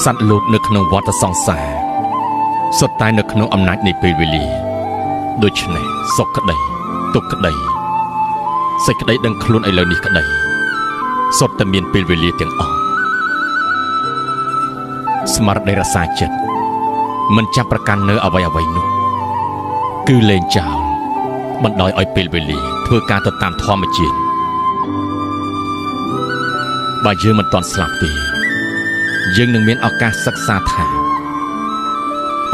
សត្វលោកនៅក្នុងវដ្តសង្សារសុទ្ធតែនៅក្នុងអំណាចនៃពេលវេលាដូច្នេះសុខក្តីទុក្ខក្តីសេចក្តីដឹងខ្លួនឥឡូវនេះក្តីសុទ្ធតែមានពេលវេលាទាំងអស់ស្មារតីរក្សាចិត្តមិនចាប់ប្រកាន់នៅអ្វីអ្វីនោះគឺលែងចោលបណ្ដោយឲ្យពេលវេលាធ្វើការទៅតាមធម្មជាតិបើយើងមិនទាន់ស្លាប់ទេយើងនឹងមានឱកាសសិក្សាថា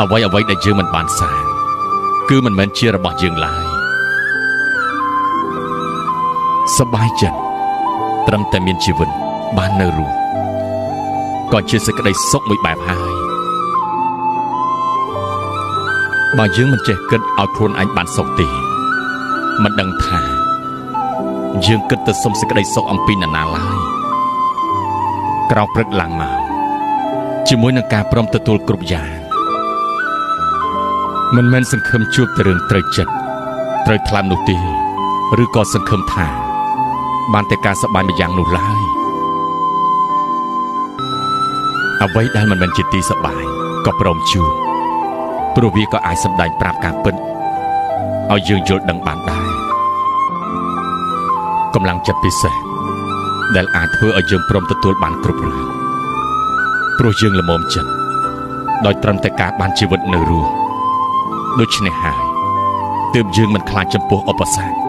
អ្វីអ្វីដែលយើងមិនបានសាងគឺមិនមែនជារបស់យើងឡើយសប្បាយចិត្តត្រឹមតែមានជីវិតបាននៅរស់ក៏ជាសេចក្តីសុខមួយបែបហើយបើយើងមិនចេះគិតឲ្យខ្លួនឯងបានសុខទេមិនដឹងថាយើងគិតទៅសុំសេចក្តីសុខអំពីនរណាឡើយក្រោកព្រឹកឡើងមកជាមួយនឹងការព្រមទទួលគ្រប់យ៉ាងមិនមែនសង្ឃឹមជួបតែរឿងត្រូវចិត្តត្រូវថ្លើមនោះទេឬក៏សង្ឃឹមថាបានតែការសប្បាយម្យ៉ាងនោះឡើយអ្វីដែលមិនមែនជាទីសប្បាយក៏ព្រមជួបព្រោះវាក៏អាចសម្ដែងប្រាប់ការពិតឲ្យយើងយល់ដឹងបានដែរកម្លាំងចិត្តពិសេសដែលអាចធ្វើឲ្យយើងព្រមទទួលបានគ្រប់រឿងព្រោះយើងល្មមចិត្តដោយត្រឹមតែការបានជីវិតនៅរស់ដូច្នេះហើយទើបយើងមិនខ្លាចចំពោះឧបសគ្គ